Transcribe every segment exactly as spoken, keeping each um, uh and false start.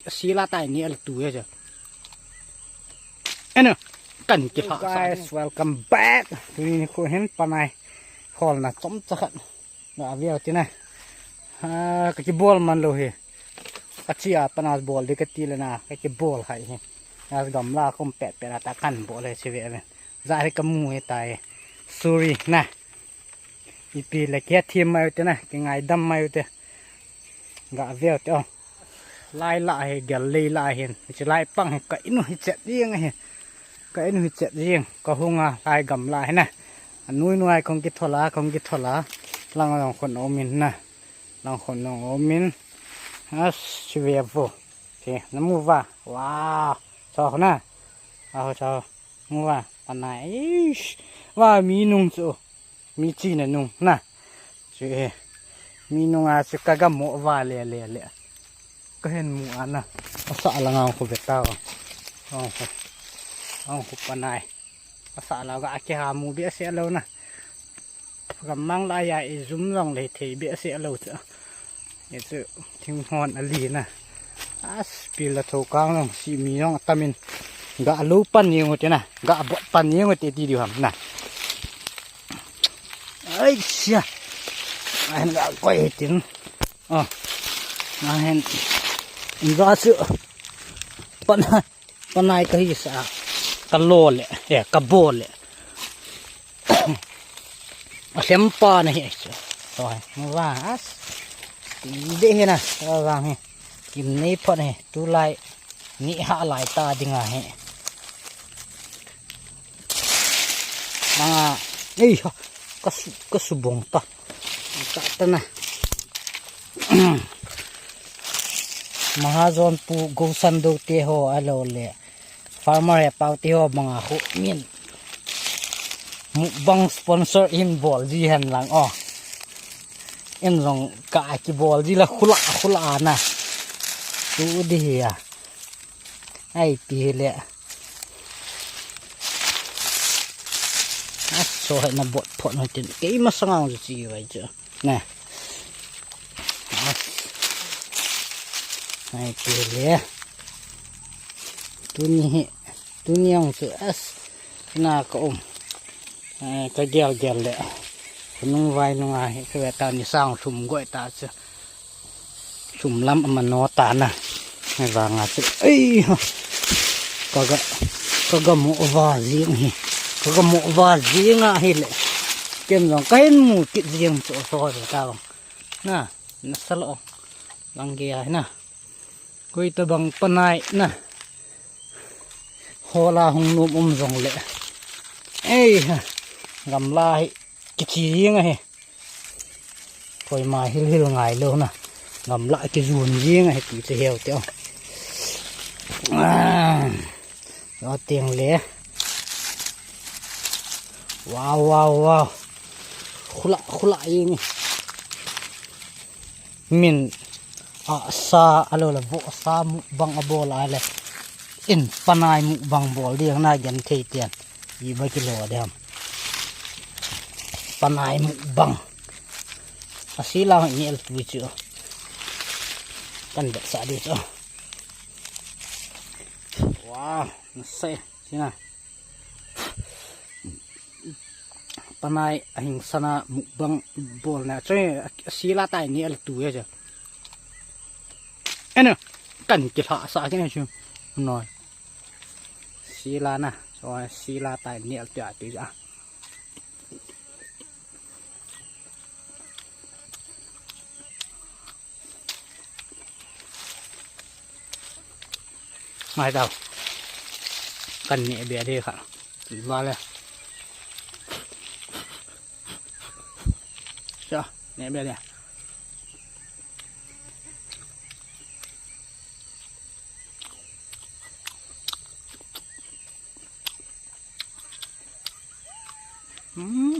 Sila tai ni al tu ya. Eno, kan ki pha sa. Guys, welcome back. Tuni nikho hin panai holna chomcha khat ga ve u tina. Ha, ka kibol man lou hi. Ka chia panai bol di ka ti le na, ka kibol hai hi. As gamla kum pet pet a ta kan bol le chi ve ve. Za hi ka mu hi tai. Sorry na. Ipi le kia thim mai u te na, ki ngaidam mai u te. Ga ve u te o. Lai la hi, gel lei la hin. Chi lai pang hi ka inu hi chet jing hi. Ka inu hi chet jing. Ka hunga lai gamla hi na. Anui nuai kong ki thola, kong ki thola. Lang lang khon omin na. Lang khon long omin. As chi ve vo. Te, na mu va. Wow. Cho na. Aho cho. Mu va. Panai. Ish. Va mi nung chu. Mi chi na nung na. Chu e. Mi nung a chu ka ga mo va le le le. Ka hin mu ana. Asa la ngang khu ve ta. Ang khu. Ang khu panai. Asa la ga ki ha mu be se lo na. Gamang la ya i zum long le thei be se lo chu. Ye chu thing hon a li na. As pil la tho kang long si mi long tamin. Ga lo pan ni ngu te na. Ga bot pan ni ngu te ti diu ham na. Ai sia. Ahin ga koi tin. Oh. Na hen. Ga chu. Pan. Panai ka hi sa, ka lo le, eh, ka bo le. A sem pa na hi chu. Oi, mu va as. Ti de hi na, ka vang hi. Kim nei pha ne, tu lai. Ni ha lai ta ding a hi. Manga, ei ha, ka su, ka su bong ta. Ta ta na. Mahajon pu Gousan do te ho a lo le. Farmer he pau te ho banga khu min. Mukbang sponsor in bol ji hen lang o. In jong ka ki bol ji la khula khula na. Tu di hi a. Ai ti le. A so he na bot phot na tin. Kei ma sanga jong chi vai chu. Na. Ai ti le. Tuni hi. Tuni ang chu as na ka um. Ai, ka gel gel le. Nung vai nung a hi ka ve ta ni sang thum goi ta chu. Thum lam ama no ta na. Ai vanga chu. Ai ha. Ka ga ka ga mo va jing hi. Ka ga mo va jing a hi le. Ken jong ka hin mu kit jing chu so ve ta. Na, na sa lo. Lang ge a hi na. Koi ta bang panai na. Hola hung nom um jong le. Ei ha. Gamla hi kichi jing a hi. Koi ma hil hil ngai lo na. Gamla kijun jing a hi ti che heu te o. Ah. Lo teng le. Wow, wow, wow. Khula, khula jing. Min a sa a lo la vo sa mukbang a bol a le. In panai mukbang bol ding na gen thei tian. I ba kilo de ham. Panai mukbang. A si la ni el tu chu. Kan be sa di chu. Wow, na se, sina. Panai ahing sana mukbang bol na. Choi, sila tai ni el tu ya cha. Eno, kan ki la sa ki na chu. Noi. Sila na. Choi, sila tai ni el tu ya tu ya. Mai tau. Kan ni be de kha. Vale. Cha, ni be de. Hmm.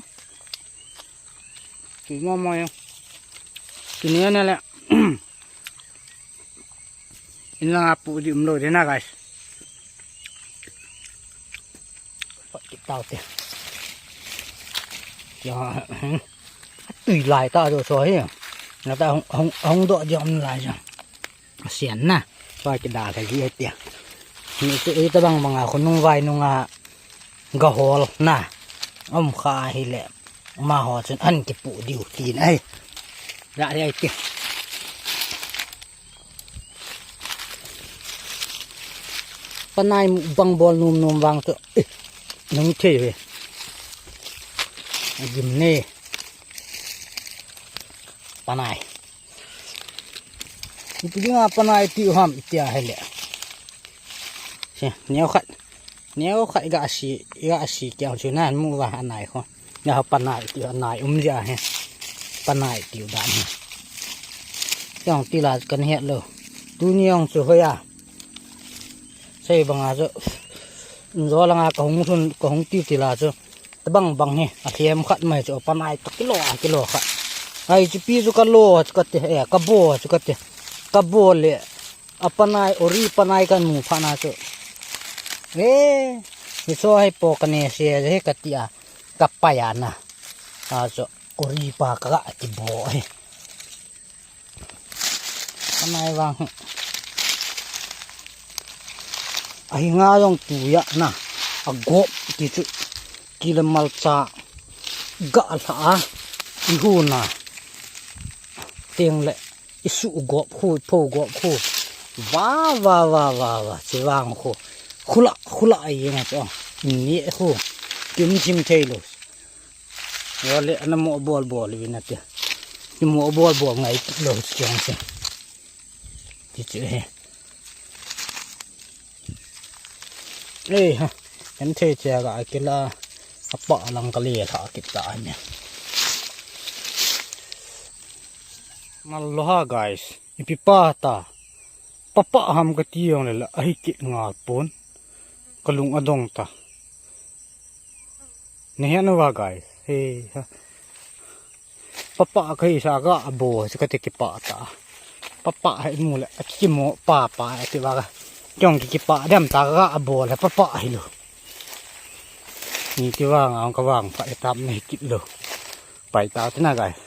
Ki mo mo yo. Ki ne ne le. In lang a pu di um lo de na, guys. Pat ki tau te. Ya, hmm. Tui lai ta jo so hi. Na ta hung, hung, hung do jong lai jong. Sian na. Pa kida ka ji atia. Ni chu ei tabang banga khonung vai nunga ga hol na. Om kha ahile. Amaho chun an kipu diu tin ai. Ra ri ai ti. Panai bang bol num num vang chu. Eh, nung thei ve. Gim ne. Panai. Ipi dinga panai ti u ham itia hele. Se, neo khat. Neo khat iga si, iga si kiang chu nan mu va anai kho. Ya panai ti anai um ja he. Panai ti u dan he. Kiang ti la kan het lo. Tuni ong chu hoya. Sei banga chu. Zo langa ka hung sun, ka hung ti ti la chu. Tabang bang hi, a hiam khat mai chu, panai ta kilo, a kilo khat. Ai, chu pi chu ka lo, chu ka ti, eh, ka bo, chu ka ti. Ka bo le, a panai, ori panai ka mu pha na chu. Eh, hi so hai po ka ne se, he ka ti a, ka pa ya na. A chu, ori pa ka ga ti bo, eh. Kanai vang hi. Ahi nga jong tu ya na. A gop ti chu. Kile malcha. Ga la a. I hu na. Teng le. I su gop khu, pho gop khu. Va, va, va, va, va. Chi vang khu. Khula, khula ai nga chu. Ni khu. Kim chim thei lo. Yo le, ana mo bol bol vi na te. Ti mo bol bol ngai lo chang se. Ti che he. Eh ha. Em the che ga ke la. Apa lang ka le tha kita ne. Mal lo ha, guys. Ipi pa ta. Papa ham ka ti jong le la, ahi kit ngal pon. Ka lung a dong ta. Ne he no va, guys. He ha. Papa ka hi sa ka a bo, sa ka te ki pa ta. Papa he mu le, a ki mo pa pa, a ti va ka. Jong ki ki pa, dem ta ka a bo le, papa hi lo. Ni ti va nga, ka vang pa, e tam ne kit lo. Pai ta te na, guys.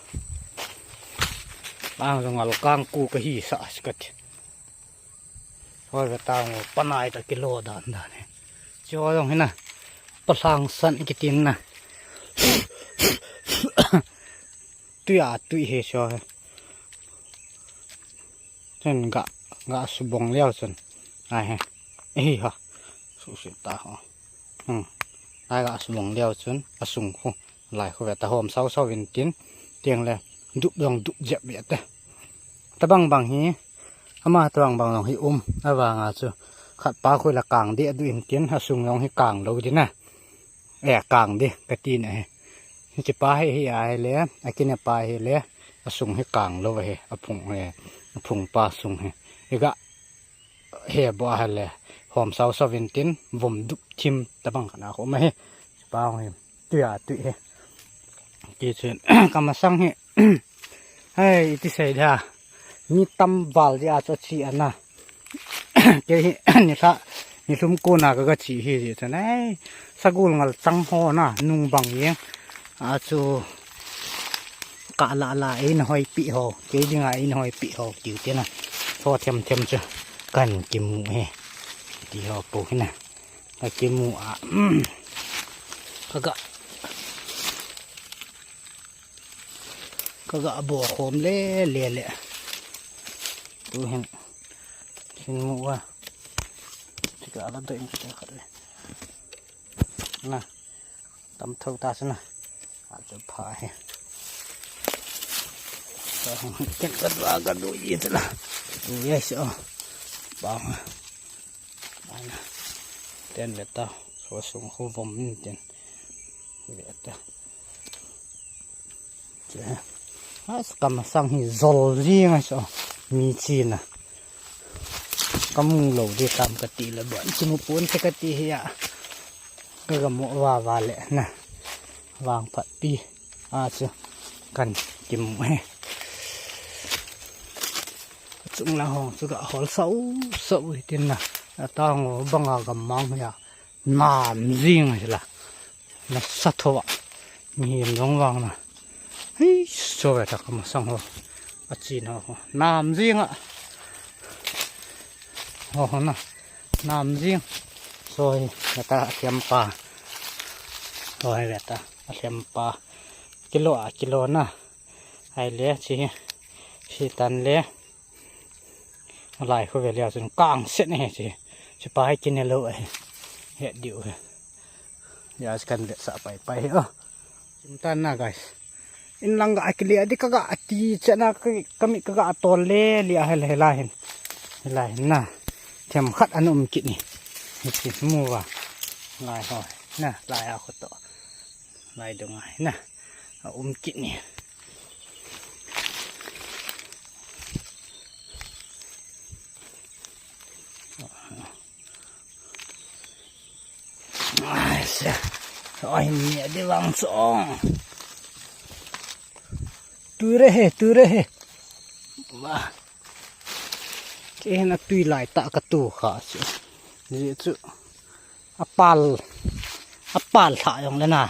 Bang jong al kang ku ka hi sa, sa ka te. Hoi ve tang u, panai ta kilo dan dan he. Chu jong hi na. Palang san kitin na. Tui a tui he chu he. Chun ga, ga subong leo chun. Ai he. Ehi ha. Su su ta ho. Hmm. Ai ga subong leo chun. A sung khu. Lai khu ve ta hom sau sau vin tin. Tiang le. Dup jong dup jep ve ta. Tabang bang hi. Ama tabang bang jong hi um. Avanga chu. Khat pa khu la kang di a du in tin. A sung jong hi kang lo di na. Eh, kang di. Ka ti na he. Hi chi pa he hi a he le. A kin a pa he le. A sung hi kang lo he. A phung he. A phung pa sung he. I ga. He bo a he le. Hom sau sau vin tin. Vom dup thim. Tabang kana khu ma he. Chi pa hong he. Tui a tui he. Ti chun. Ka masang he. Hei, iti sei dia. Mi tam val dia chu chi ana. Ke hi, ni tha, ni lhum ko na ka ga chi hi ji chun. Hei, sagol ngal chang ho na, nung bang yeng. A chu, ka la la, ei na hoi pi ho. Ke dinga ei na hoi pi ho, tiu te na. Tho them them chu. Kan ki mu he. Ti ho po hi na. Ka ki mu a. Ka ga. Ka ga bo khom le, le, le. Tu hin. Hin mu a. Ti ka la doi ka khat le. Na. Tam thau ta sana. A chu pha he. Ka hung ken ka dua ka du yi ta la. Tu ye so. Ba. Ana. Ten le ta. Ko sung ko vom in ten. Le ta. Che. As ka masang hi zol ji nga so. Mi chi na. Ka mu lo di tam ka ti le bon. Chi mu pon te ka ti hi a. Ka ga mo va va le na. Vang phat pi. A chu kan ki mu he. Chung la hong chu ga hol sau sau hi tin na. A ta ngo banga ga mang ya. Nam jing hi la. Na sa tho va. Mihem jong vang na. Hei, so ve ta ka masang ho. A chin ho. Nam jing a. Ho, ho na. Nam jing. So hi, ata a siam pa. So hi, ata a siam pa. Kilo a, kilo na. Ai le, chi hi. Si tan le. Lai khu ve le, sun kang set ne, chi. Chi pa hi kine lo, ai. He diu he. Ya, kan ve sa pai pai, oh. Sim tan na, guys. In lang ga kile di ka ga ti chana ka, ka mi ka ga tol le le a hel hela hin. Hela hin na. Them khat an um kit ni. Ni ti mu va. Lai ho. Na, lai a kho to. Lai do ngai na. A um kit ni. Ai, sa. Ai, ni di vang song. Tui re he, tui re he. Wa. Kei hin a tui lai ta ka tu kha chu. Ji chu. A pal. A pal tha jong le na.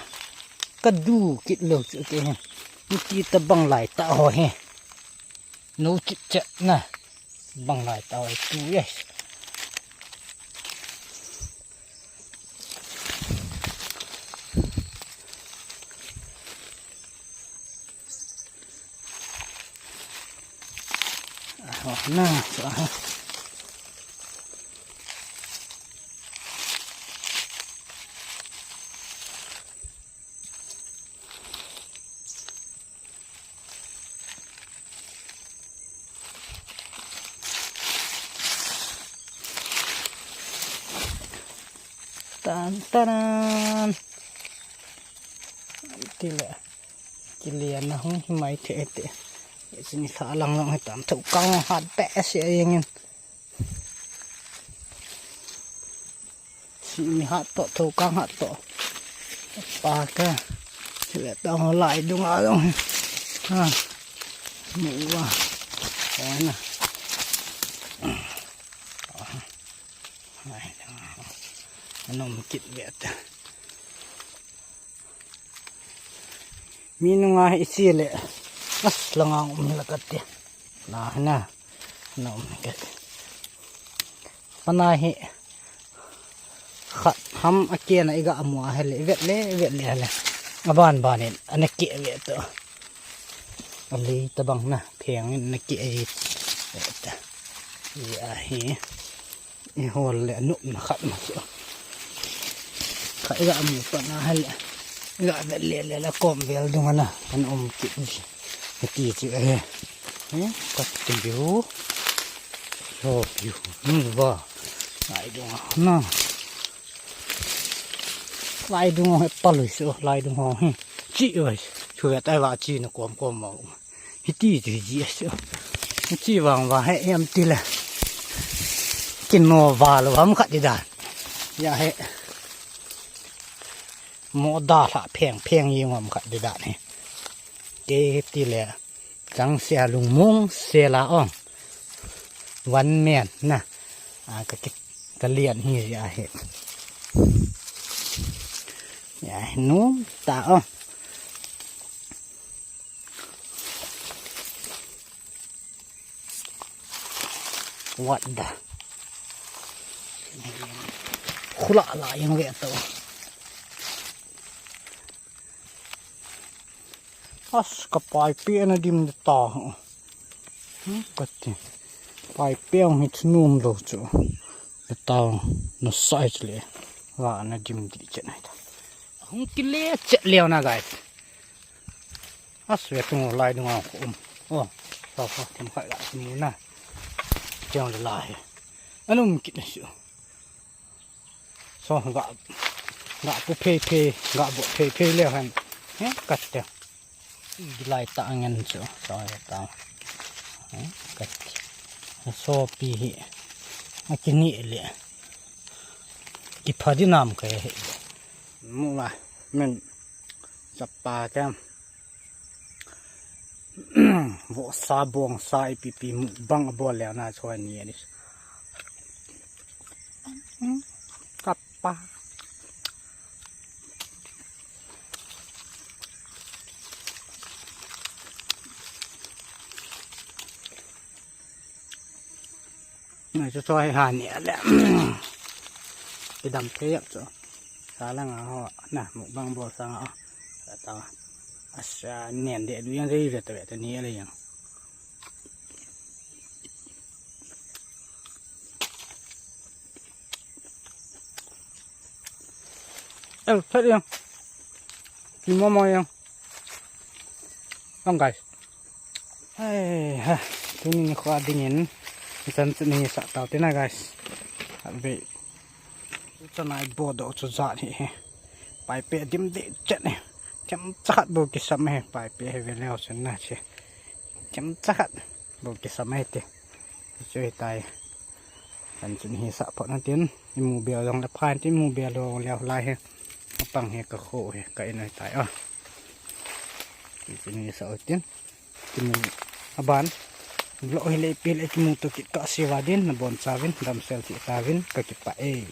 Ka du kit lo chu kei hin. Ni ti ta bang lai ta ho he. No kit chet na. Bang lai ta ho he tu yes. Ah, na, so, ah. Tan, taran. Ti le. Kilian na hung hi mai the te. Sini sa lang lang hi tam tho kang hat pe si a yengin. Sini hat to tho kang hat to. Pa ka. Sila ta ho lai dung a dung. Ha. Mu wa. Oi na. Ai, anom kit ve ta. Mi nunga hi isi le. As langa um la ka te. Na, na. Anom kit. Pana hi. Khat ham a ke na iga amu a hele. Vet le, vet le hele. Aban ban in. Ana ke ve to. Ali tabang na. Pheng in ana ke ve ta. Ve a hi. I hol le a nupna khat ma chu. Kha i ga mu pa na hal. I ga vel le le la kom vel dung ana. An um kit ni. Ti chu a he. He, ka ti biu. So biu. Nu va. Lai dung na. Lai dung he pa lui so. Lai dung ho he. Chi oi. Chu ve tai va chi na kom kom ma. Hiti chu hi ji a chu. Chi vang vang he em ti le. Kin no va lo ham khat di dan. Ya he. Mo da la pheng pheng yi ngom khat di dan he. Ke ti le. Chang sia lung mung se la ong. One man na. A ka ki ka lian hi ji a he. Ya he num ta ong. What the? Khula la yang ve to. As ka pai pe na dim de ta. Hmm, ka ti. Pai pe ang hi chnum lo chu. Ka ta na sai le. Wa na dim di che na ta. Hung kile che leo na guys. Aswe tung lai dung a ko um. Oh, so so them khai la mu na. Chang le la he. Anum kit na su. So ga ga pu phei phei ga bo phei phei le han. He kat te. Di lai ta ngen chu. So ya ta. He kat. So pi hi. A kini le. Ki pha di nam ka he. Mu la. Men. Chapa te. Vohsa bongsa ipi pi mukbang abol le na choi ni ani. Kapa. Nai Chu chu hi ha ni le. Kidam thei yak chu. Sa lang a ho na mukbang bol sang a. Sa ta. Asa nen de du yang rei ve ta ve ta ni le yang. Eh, thot yang. Kimomo yang. Ang guys. Hai ha. Tuni nikho a dingin. Ichan chu ni sa tau te na guys. Ave. Chu chanai bo do chu jat hi hi. Paipe dim de chet ni. Chemcha khat bou kisam hi. Paipe hi ve leu chun na chi. Chemcha khat bou kisam hi ti. Chu hi tai. Kan chun hi sa phot na tin. Imu bel jong le phan tin, imu bel jong le lai hi. Apang hi ka kho hi ka in hi tai a. Ki chun hi sa o tin. Kimu aban. Vlog hi le pi le kimu to kit ka siva din, nabon chauvin, damsel cheh tauvin, ka kipah e.